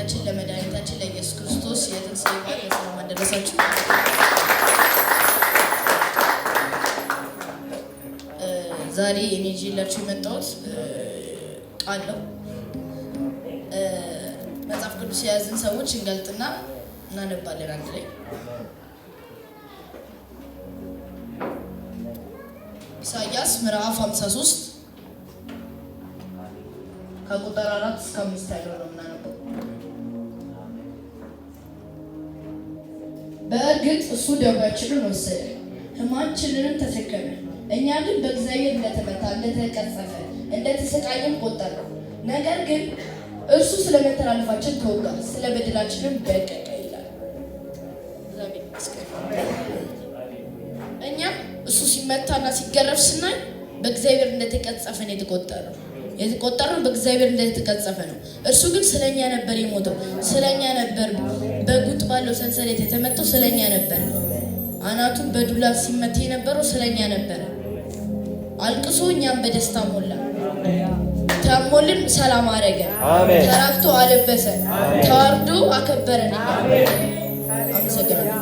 ለጌታችን ለመድኃኒታችን ለኢየሱስ ክርስቶስ የትንሣኤ በዓል በሰላም አደረሳችሁ። ዛሬ እኔ ይዤላችሁ የመጣሁት ቃል ነው። መጽሐፍ ቅዱስ የያዝን ሰዎች እንገልጥና እናነባለን አንድ ላይ። ኢሳያስ ምዕራፍ 53 ከቁጥር 4 እስከ 5 ያለው ነው የምናነበው። በእርግጥ እሱ ደዌያችንን ወሰደ፣ ሕማማችንንም ተሸከመ። እኛ ግን በእግዚአብሔር እንደተመታ፣ እንደተቀጸፈ፣ እንደተሰቃየም ቆጠርነው። ነገር ግን እርሱ ስለ መተላለፋችን ተወጋ፣ ስለ በደላችንም ደቀቀ ይላል። እግዚአብሔር ይመስገን። እኛ እሱ ሲመታና ሲገረፍ ስናይ በእግዚአብሔር እንደተቀጸፈ ነው የተቆጠረው። የተቆጠረው በእግዚአብሔር እንደተቀጸፈ ነው። እርሱ ግን ስለኛ ነበር የሞተው፣ ስለኛ ነበር በጉጥ ባለው ሰንሰለት የተመታው፣ ስለኛ ነበር። አናቱን በዱላ ሲመታ የነበረው ስለኛ ነበረ። አልቅሶ እኛም በደስታ ሞላ። ታሞልን ሰላም አረገን። ተራክቶ አለበሰን። ተዋርዶ አከበረን። አመሰግናለሁ።